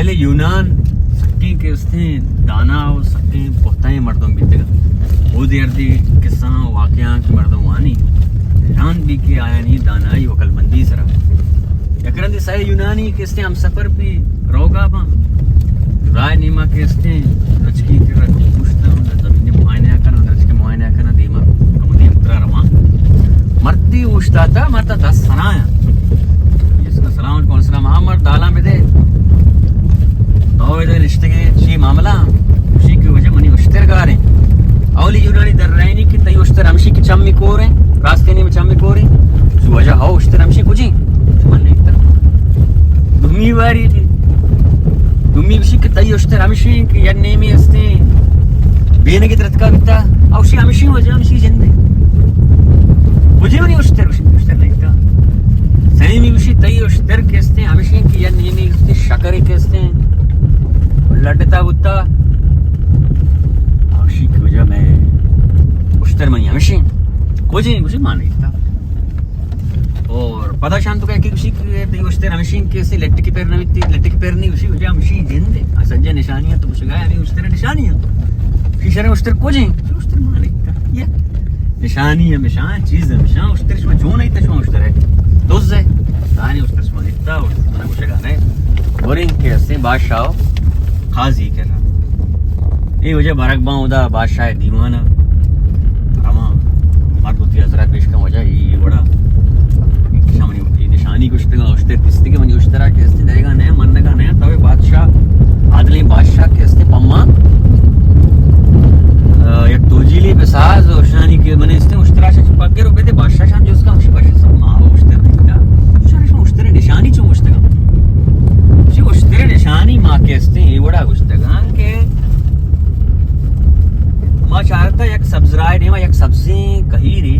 بلے یونان سکیں کہ استیں دانا و سکیں پختائیں مردم بیتگ۔ اودے ہردی قصہ واقعہ کہ مردم وانی، حیران بی کہ آیانی دانائی و عقلمندی سرا۔ یک رندے سئے یونانی کہ استیں ہمسفر بی روگا باں۔ راہ نیما کہ استیں رچکی کہ رکھ پوشتا، زمین معائنہ کنا، رچکی معائنہ کنا، دیما کم دیمترا رواں۔ مردی اوشتاتا، مردا دست سنایا۔ جس کا سلام علیکم، السلام، ہاں مرد دالاں بدے۔ تو ادھر نشتگے، چی معاملہ؟ چی کہ وجہ منی اشتر گاریں۔ اولی یونانی در رہنی کہ تئی اشتر ہمشی کہ چمی کوریں، راستے نیم چمی کوریں۔ چو وجہ ہو اشتر ہمشی کجیں؟ من نہیں تا۔ دومی واری جی۔ دومی گوشی کہ تئی اشتر ہمشی کہ یک نیمی استیں بینگی درتکا بیتا۔ اوشی ہمشی وجہ ہمشی جندے۔ کجیں منی اشتر؟ گوشی اشتر نہیں تا۔ سیمی گوشی تئی اشتر کہ استیں ہمشی کہ یک نیمی استیں شکر کہ استیں لڈتا بوتا۔ اوشی کہ وجہ میں اشتر منی ہمشی۔ کجیں؟ گوشی ما نہیں تا۔ اور پدا شان تو کہ گوشی کہ تئی اشتر ہمشی کہ استیں لٹکی پر نہ بیتی، لٹکی پر نہیں، گوشی وجہ ہمشی جندے۔ آ سجہ نشانی ہے تو گوشگا ہمیں اشتر نشانی ہے۔ شیشر اشتر کجیں؟ اشتر ما نہیں تا۔ یہ نشانی ہمشان، چیز ہمشان، اشتر شما چون نہیں تا، شما اشتر ہے۔ دوز ہے۔ دانی اشتر شما نہیں تا، اشتر منا گوشگا نہیں۔ اور ان کے استیں بادشاہ قاضی کرا۔ اے وجہ برگ باں ادا بادشاہ دیوان ء۔ رواں مرد وتی حضرات پیش کن وجہ اے وڑا۔ شمنی وتی نشانی گوشتگا، اشتر کستی کہ منی اشترا کہ استی دئیگا نہ، منگا نہ، تبے بادشاہ، عادلیں بادشاہ کہ استی پما، ء، یک توجیلی بساز و شانی کہ من استی اشترا شان پگر و بدے بادشاہ شان جس کا، اشی بادشاہ سب ما اشتر دیتا۔ شان شما اشتر نشانی چون گوشتگا؟ اشی اشتر نشانی ما کہ استی اے وڑا گوشتگا۔ کہ ما چارتا یک سبز راہ نیما یک سبزیں کہیرے،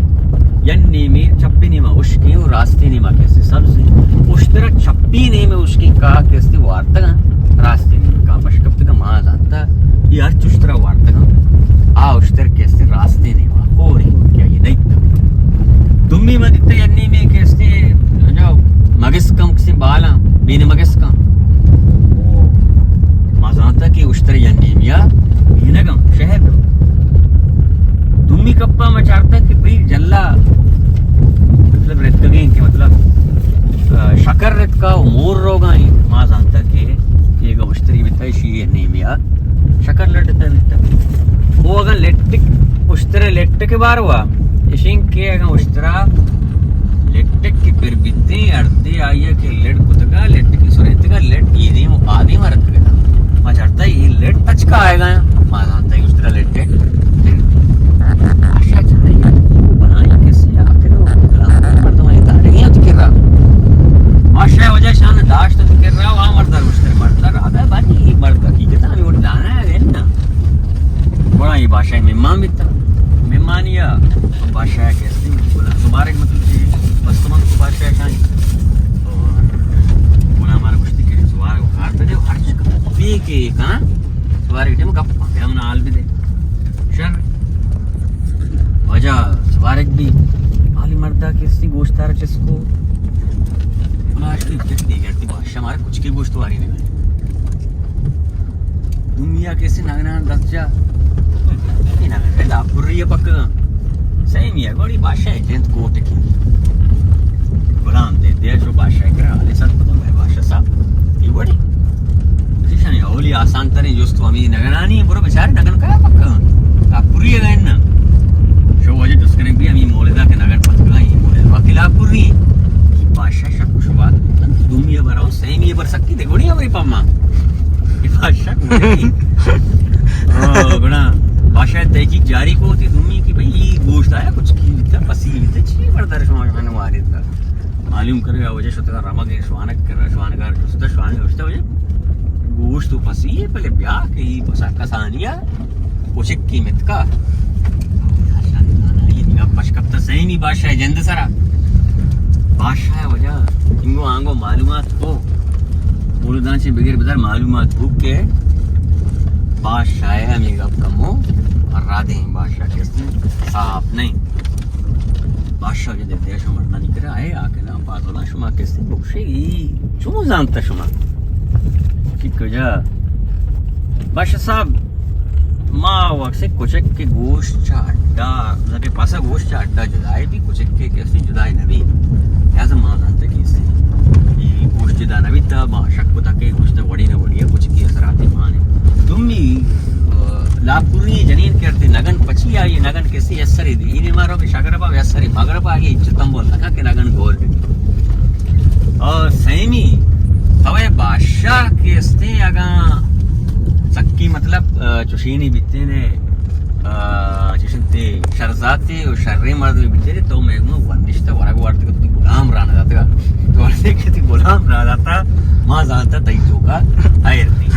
یک نیمے چپی نیما اشکیں و راستی نیما کسی سبزیں۔ اشترا چپی نیمے اشکیں کاہ کسی وارتگاں، راستی نیمے کاہ پش کپتگاں۔ ما زانتا یہ ہر چشترا وارتگاں، آ اشتر کسی راستی نیما کوریں کہ یہ نہیں۔ دومی ما دیتا یک نیمے کسی جو مگس کم کسی بالاں، بین مگس کم۔ ما زانتا کہ اشتر یک نیمیا بینگم شہر۔ دومی کپا ما چارتا کہ بھئی جلا، مطلب رتکگیں کہ مطلب، آ، شکر رتکا و مور روگائیں۔ ما زانتا کہ یہ گا اشتری بیتا شی نیمیا شکر لڈتا بیتا۔ او اگاں لٹک، اشتر لٹک باروا، اشیں کہ اگاں اشترا لٹک کہ پر بیتیں، اڑتے آئی ء کہ لڈ کتگا، لٹکی سرینتگا، لڈ اے دیم و آ دیم ء رتکگا۔ ما چارتا اے لڈ تچکا آئیگا، ما زانتا اے اشترا لٹک۔ اشا چاہی بنائی کسی آخر و کلام مردمانی دارگی ہم کرا۔ ما شہ وجہ شان داشت کرا، وا مرد اشتر مرد رادا بانی مرد حقیقت ہمیں وڑ دانا ہے نا۔ گڑا اے بادشاہ مہمان بیتا۔ مہمانی ء بادشاہ کہ استیں، گڑا سوارگ مطلب کہ بستمان کو بادشاہ شاہی۔ اور گڑا ہمارا گوشتی کہ سوارگ کار بدے، ہر چیز بی کہ کنا سوارگ ٹیم گپ ہم حال بدے۔ شر۔ واجہ سوارگ بی۔ حالی مردا کہ استیں گوشتار چسکو۔ بلاش کی کتنی گرتی بادشاہ ہمارا کچھ کی گوشت واری نہیں۔ دومی ء کسی نگنان دست جا۔ اے نگن ء لاپری ء پکگاں۔ سیمی ء گوڑی بادشاہ ء جند کوٹ کی۔ غلام دے دے جو بادشاہ کرا، علی سر کتوں بھائی بادشاہ صاحب۔ اے وڑی۔ شیشانی اولی آسان ترین جست تو ہمیں نگنانی، برو بیچارے نگن کرا پکگاں۔ لاپری ء گئن نا۔ شو وجہ جست کریں بھی ہمیں مولدا کہ نگن پکگاں، اے مولد واقعی لاپری۔ اے بادشاہ شک و شبات۔ دومی ء برا سیمی ء بر سکی دے گوڑی ہمیں پما۔ اے بادشاہ گوڑی۔ او، گڑا بادشاہ تحقیق جاری کو تی دومی کی بھئی، اے گوشت آیا کچھ کی بیتا، پسی بیتا، چی بردار شما جان وارد کا۔ معلوم کرے، وجہ شتگا رمگ ہے، شوانگ کر، شوانگار جستا، شوانگ جستا وجہ۔ گوشت و پسی ہے، پہلے بیا کہ اے پسا کسانی ہے۔ کچک کی متکا۔ یہ گپ پش کپتا سیمی بادشاہ جند سرا۔ بادشاہ وجہ انگو آنگو معلومات کو۔ مولدان چی بغیر بدار معلومات کو کہ بادشاہ ہمیں گپ کمو رادیں، بادشاہ کسی صاحب نہیں۔ بادشاہ جند دیش مردانی کرا ہے، آ کہ نا پاگلاں شما کسی بکشے، ای چون زانتا شما؟ کہ کجا؟ بخش صاحب، ما وقت کچک کہ گوشت چہ اڈا، مطلب کہ پسا گوشت چہ اڈا جدا بی، کچک کہ کسی جدا نہ بی۔ لہذا ما زانتا کہ اسی، یہ گوشت جدا نہ بیتا، ما شک کتا کہ گوشت وڑی نہ وڑی، کچک کی اثرات مان۔ دومی، آ، لاپوری جنین کرتے نگن پچی آئی، نگن کسی اثر دی۔ اینی مارو کہ شگر با اثر مغرب آگے اچ تمبول لگا کہ نگن گول بی۔ اور سیمی، ہوئے بادشاہ کہ استے اگاں سکی مطلب، آ، چوشینی بیتے نے، آ، چوشنتے شرزاتے و شریں مردمے بیتے نے، تو میں گوں ورنشتہ ورگ وارت کہ تی غلام رانا داتگا۔ تو ورتے کہ تی غلام رانا داتا، ما زانتا تئی توکا خیر نہیں۔